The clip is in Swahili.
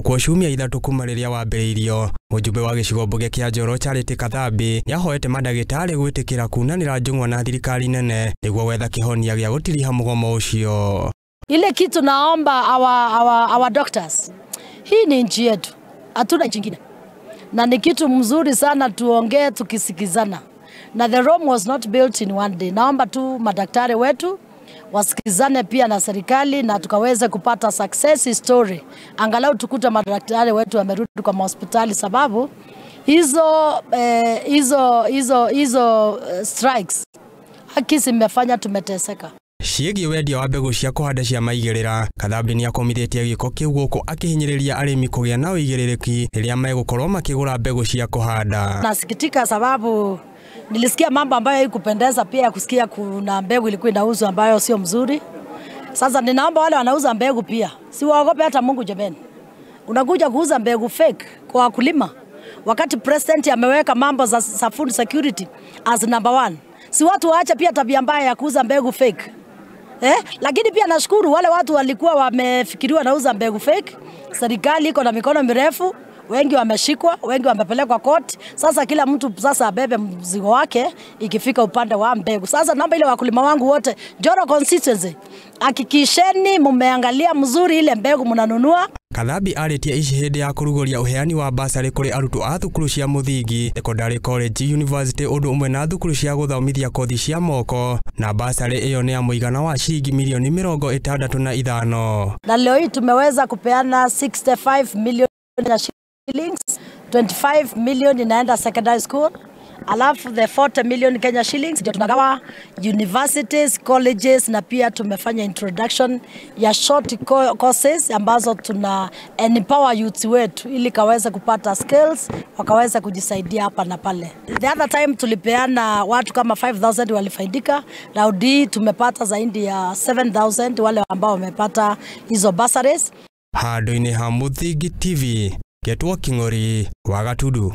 Kwa ciumia 3 kuma rĩrĩa wambĩrĩirio. Mũjumbe wa gĩcigo mbunge kĩa Njoro Charity Kathambi nĩahoete mandagĩtarĩ gwĩtĩkĩra kunanĩra njũng'wa na thirikari nene nĩguo gwetha kĩhonia gĩa gũtiriha mũgomo ũcio. Ile kitu naomba our doctors, hii ni nchi yetu, hatuna nchi nyingine, na ni kitu mzuri sana tuongee tukisikizana, na the Rome was not built in one day. Naomba tu madaktari wetu wasikizane pia na serikali na tukaweze kupata success story. Angalau tukuta madaktari wetu wamerudi kwa hospitali, sababu hizo strikes haki zimefanya tumeteseka. Ciĩgiĩ wendia wa mbegũ cia kũhanda cia maigĩrĩra, Kathambi nĩakomithĩtie gĩko kĩu gũkũ akĩhinyĩrĩria arĩmi kũgĩa na ũigĩrĩrĩki rĩrĩa megũkorwo makĩgũra mbegũ cia kũhanda. Nasikitika sababu nilisikia mambo ambayo haikupendeza, pia kusikia kuna mbegu ilikuwa inauzwa ambayo sio mzuri. Sasa ninaomba wale wanauza mbegu pia, si waogope hata Mungu jameni. Unakuja kuuza mbegu fake kwa wakulima wakati president ameweka mambo za food security as number 1. Si watu waache pia tabia mbaya ya kuuza mbegu fake. Lakini pia nashukuru wale watu walikuwa wamefikiriwa nauza mbegu fake. Serikali iko na mikono mirefu, wengi wameshikwa, wengi wamepelekwa court. Sasa kila mtu sasa abebe mzigo wake ikifika upande wa mbegu. Sasa naomba ile wakulima wangu wote Njoro constituency, hakikisheni mmeangalia mzuri ile mbegu mnanunua. Kathambi arĩtie ici hĩndĩ ya kũrugũria ũheani wa basarĩ kũrĩ arutwo a thukuru cia mũthingi, Secondary College, University ũndũ ũmwe na thukuru cia gũthomithia kothi cia moko, na basarĩ ĩyo nĩ ya mũigana wa ciringi milioni 65. Na leo hii tumeweza kupeana 65 million shillings, 25 million inaenda secondary school, alafu the 40 million Kenya shillings ndio tunagawa universities, colleges, na pia tumefanya introduction ya short courses ambazo tuna empower youth wetu ili kaweze kupata skills, wakaweza kujisaidia hapa na pale. The other time tulipeana watu kama 5,000 walifaidika, raundi tumepata zaidi ya 7,000 wale ambao wamepata hizo bursaries. Handũ-inĩ ha Mũthingi TV, Getwo King'ori wa Gatudu.